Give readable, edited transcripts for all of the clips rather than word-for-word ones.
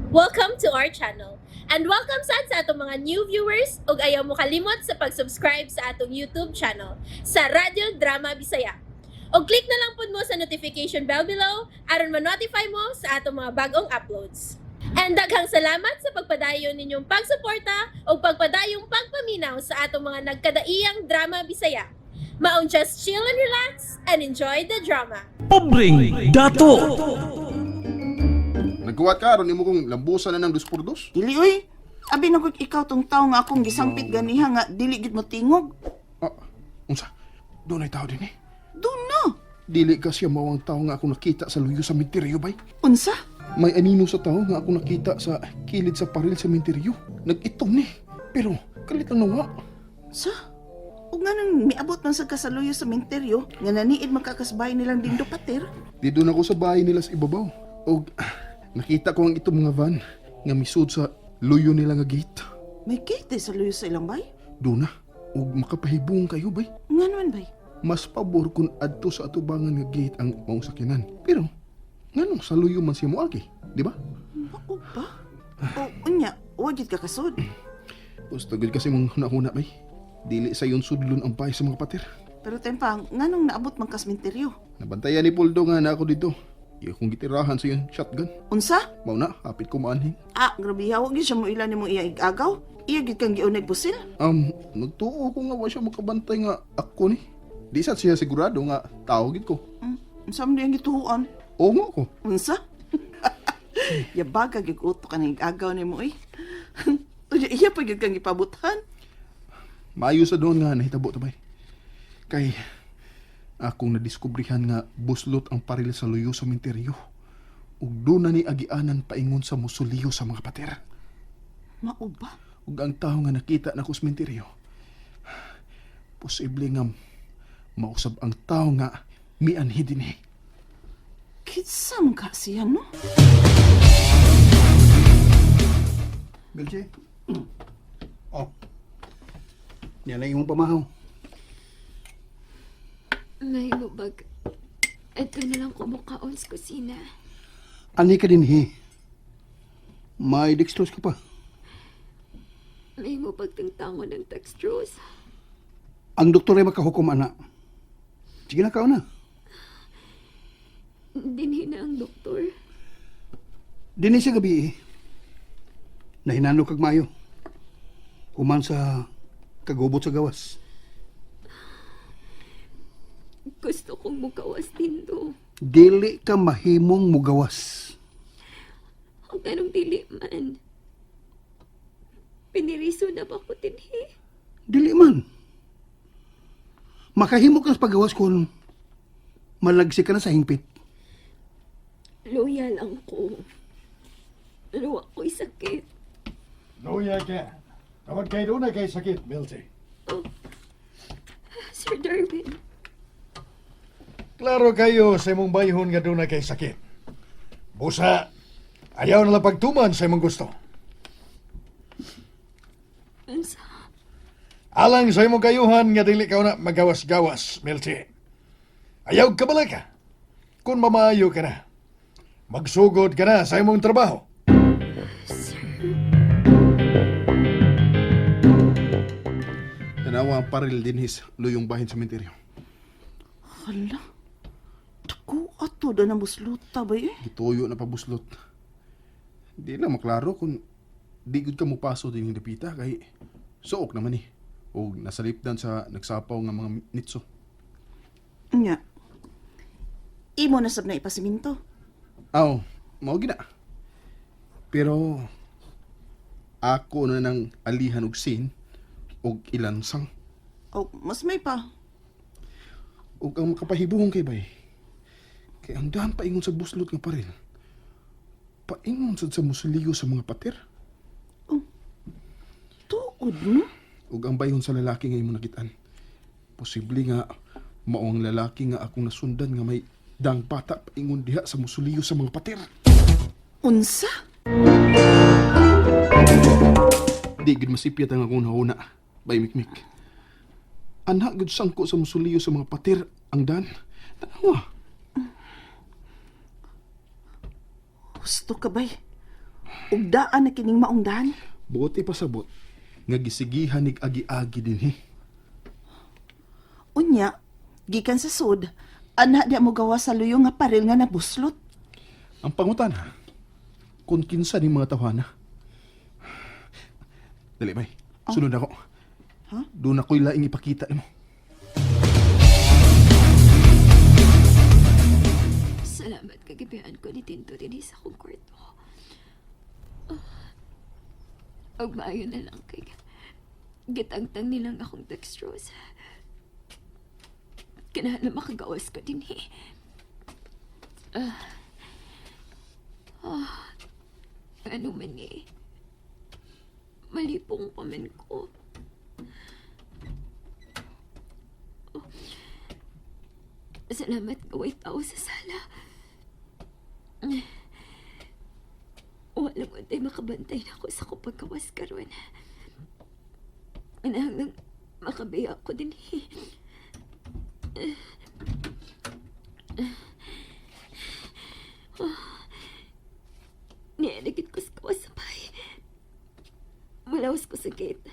Welcome to our channel. And welcome sad sa atong mga new viewers ug ayaw mo kalimot sa pag-subscribe sa atong YouTube channel sa Radyo Drama Bisaya. Og click na lang pud mo sa notification bell below aron ma-notify mo sa atong mga bagong uploads. And daghang salamat sa pagpadayon ninyong pagsuporta ug pagpadayong pagpaminaw sa atong mga nagkadaiyang drama Bisaya. Maong just chill and relax and enjoy the drama. Pobreng Dato. Nagkuwat ka, aron nimo kong lambusan na ng dos por dos. Dili oy. Abi na gud ikaw tong tawo nga akong gisampit ganiha nga dili gid mo tingog. Ah, unsa? Doon ay tao din eh. Doon na. Dili ka siya mao ang tao nga ako nakita sa luyo sa menteryo, bay. Unsa? May anino sa tao nga ako nakita sa kilid sa paril sa menteryo. Nag-itom ni. Pero kalit lang nawa. Sa? Ug nganong miabot man sa kasaluyo sa menteryo nga naniid makakasbay nilang Dindo Pater? Di doon ako sa bahay nila sa ibabaw. Og nakita ko ang itong mga van nga misud sa luyo nila nga gate. May gate sa luyo sa ilang bay? Doon na. Og makapahibong kayo, bay. Nga naman bay? Mas pabor kung adto sa atubangan nga gate ang maong sakyanan. Pero, nganong sa luyo man siya moagi, di ba? Mao ba? O unya, wa gid ka kasud. Gusto gud kasi mong huna-huna bay. Dili sa yon sudlon ang bahay sa mga pater. Pero tempang, nganong naabot man kas menteryo? Nabantayan ni Poldo nga na ako dito. Iya kong gitirahan sa yung shotgun. Unsa? Mao na, hapit ko maanhin. Ah, grabe wa gyud siya mo ila nimo iya igagaw. Iya gid kang giunay pusil. Nagtuo ko nga wa siya makabantay nga ako ni. Di sa siya sigurado nga tao gid ko. Unsa man diyang gituhuan? Oo nga ko. Unsa? Yabaga gyud utok ka nang igagaw nimo oy. Unya iya pa gyud kang gipabuthan. Maayo sa doon nga nahitabo ta bay. Kay akong nadiskubrihan nga buslot ang paril sa luyo sa menteryo. Ug doon na ni agianan paingon sa musuliyo sa mga pater. Mao ba? Ug ang tao nga nakita na ko sa menteryo. Posible nga mausab ang tao nga mianhi dinhi. Kinsa man ka siya no? Belche? Oh. Niya lang imong pamahaw. May mubag. Ito na lang kumukaon sa kusina. Ani ka din he. May dextrose ka pa. May mubag tangtango ng dextrose. Ang doktor ay makahukom ana. Sige na kaon na. Dinhi na ang doktor. Dinhi sa gabi eh. Nahinano kag maayo. Human sa kagubot sa gawas. Gusto kong mukawas din do. Dili ka mahimong mugawas. Ang ganong dili man. Piniriso na ba ko dinhi? Dili man. Makahimo ka sa paggawas kung malagsi ka na sa hingpit. Loyal lang ko. Pero ako'y sakit. Luya ka. Tawag kay doon kay sakit, Milty. Oh. Sir Darwin, Klaro kayo sa imong bayhon nga doon kay sakit. Busa, ayaw na lang pagtuman sa imong gusto. unsa? Alang sa imong kayuhan nga dili ka na magawas-gawas, Milty. Ayaw ka ka. Kung mamaayo ka na, magsugod ka na sa imong trabaho. Sir, Tanawa ang paril dinhi sa luyong bahin sa menteryo. Hala. Dako ato da na busluta bay eh. Gituyo na pabuslot. Di lang maklaro kung di gud ka mupaso din dapita kay suok naman eh. O nasalipdan sa nagsapaw nga mga nitso. Unya. Imo na sab na ipasiminto. Aw, mao gina. Pero ako na nang alihan og sin og ilansang O mas may pa. ug ang makapahibuhong kay bay. Kay ang daan paingon sa buslot nga paril. Paingon sad sa musuliyo sa mga pater. Tuod no? Ug ang bayhon sa lalaki nga imo nakitaan. Posible nga mao ang lalaki nga akong nasundan nga may dang bata paingon diha sa musuliyo sa mga pater. Unsa? Di gid masipyat ang akong nahuna. Bay mikmik. Anak gud sangko sa musuliyo sa mga pater ang dan. Tanawa. Gusto ka bay. Ug daan na kining maong dan. Buot ipasabot nga gisigihan nig agi-agi dinhi. Unya, gikan sa sud, ana di mo gawa sa luyo nga paril nga nabuslot. Ang pangutana, kung kinsa ni mga tawhana. Dali, bay. Sunod ako. Ha? Doon ako'y laing ipakita nimo. Salamat kagabihan ko ni Tinto din sa akong kwarto. Og maayo na lang kay gitangtang nilang akong dextrose. Kinahanglan makagawas ko din eh. Ano man eh. Malipong pa man ko. Oh. Salamat gaway tao sa sala. Walang untay makabantay na ako sa akong pagkawas karon. Anang makabiya ko din eh. Nianagit ko sa kawas sa bahay. Malawas ko sa gate.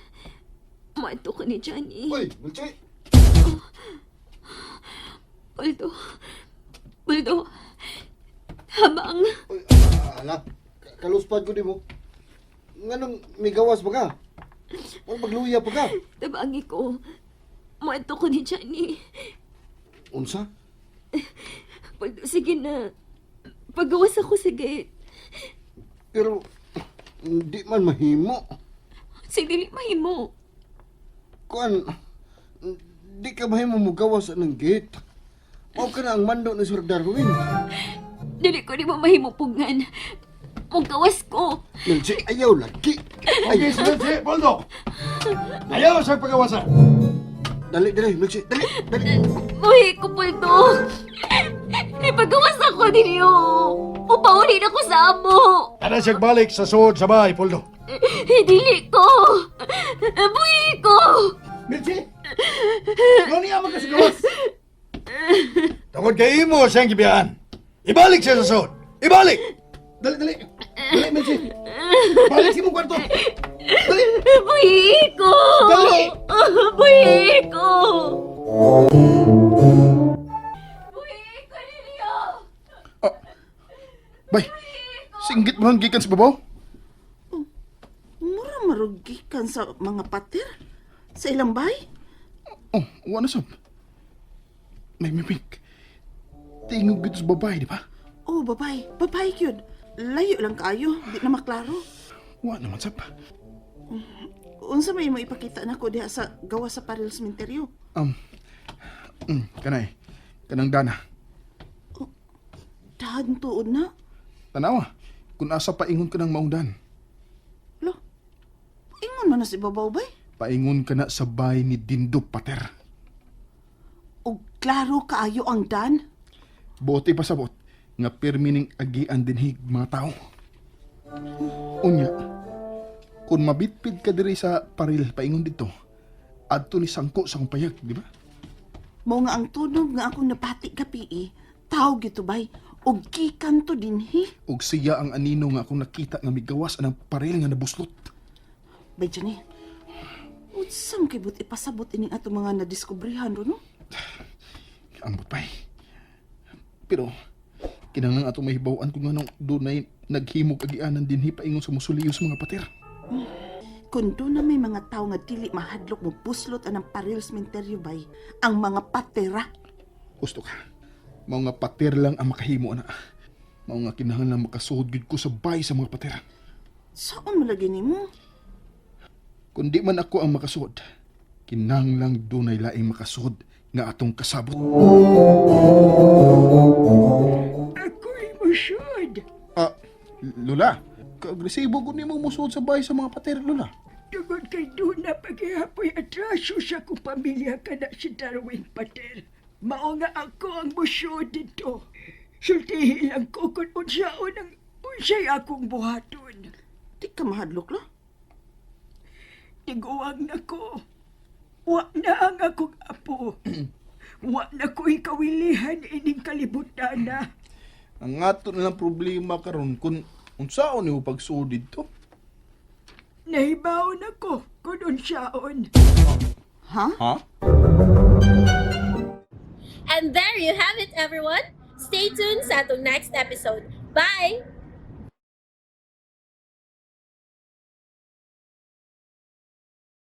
Maanto ko ni Johnny. Uy, Melchi! Poldo. Poldo. Habang. Uy, ala, kaluspad ko di mo. Nganong may gawas pa ka? O magluya pa ka? Tabangi ko. Maanto ko ni Johnny. Unsa? Poldo, sige na. Pagawas ako sa gate. Pero, hindi man mahimo. Sige, dili mahimo. Kuan, di ka mahimo mo gawas anang gate. Mao ka na ang mando ni Sir Darwin. Dili ko ni mo mahimo pugngan. Mugawas ko. Melchi, ayaw lagi. Okay, Ayaw. Melchi, Poldo. Ayaw sa pagawasa. Dali, dali, Melchi, dali, dali. Buhi ko, Poldo. Ipagawas ako ninyo. Upaulin ako sa amo. Ana siya balik sa suod sa bahay, Poldo. Dili ko. Buhi ko. Melchi! Ano niya magkasigawas? Tungod kay imo siyang gibiyaan. Ibalik siya sa suod. Ibalik! Dali, dali. Dali, Melchi. Balik sa imong kwarto. Dali. Buhi ko. Dali! Buhi ko. Buhi ko ninyo. Bay, singgit mo ang gikan sa babaw? Mura marugikan sa mga pater sa ilang bahay. Oh, wala sab. May mimik. Tingog gito sa babae, di ba? Oh, babay. Babay gyud. Layo lang kaayo, di na maklaro. Wa naman sab. Unsa may imo ipakita nako diha sa gawa sa paril sementeryo? Kanay. Kanang dana. Dahan tuod na. Tanawa, kung asa paingon ka ng maungdan. Lo. Ingon man na si babaw bay. Paingon ka na sa bahay ni Dindo Pater. Og klaro kaayo ang dan. Bote pa sabot, nga pirmining agian dinhig mga tao. Unya, kung mabitpid ka diri sa paril paingon dito, adto ni sangko sa akong payag, di ba? Mao nga ang tunog nga akong napati gabi tao gito bay og gikan to dinhi. Og siya ang anino nga akong nakita nga migawas anang paril nga nabuslot. Bay Johnny. Unsa man kay but ipasabot ining ato mga nadiskubrehan ro no? Ambot pa eh. Pero, kinahanglan ato mahibaw-an kung anong dunay naghimog agianan dinhi paingon sa musuliyo sa mga pater. Kung doon na may mga tao nga dili mahadlok mo buslot anang paril sementeryo bay, ang mga patera. Husto ka. Mao nga pater lang ang makahimo ana. Mao nga kinahanglan makasuhod gyud ko sa bay sa mga pater. Saan mo lagi nimo? Kung di man ako ang makasuod, kinahanglan dunay laing makasuod nga atong kasabot. Ako'y musod. Ah, Lula, kaagresibo gud nimo musuod sa bay sa mga pater, Lula. Tungod kay Duna paghihapoy atraso sa akong pamilya kana si Darwin Patel. Mao nga ako ang musod dito. Sultihi lang ko kung unsaon ang unsay akong buhaton. Di ka mahadlok lo. Tiguang na ko. Wa na ang akong apo. Wa na ko'y kawilihan ining kalibutan na. Ang ato na lang problema karon kung Unsaon nimo pagsuod didto? Nahibaon ako kung unsaon. Ha? Ha? And there you have it, everyone. Stay tuned sa atong next episode. Bye!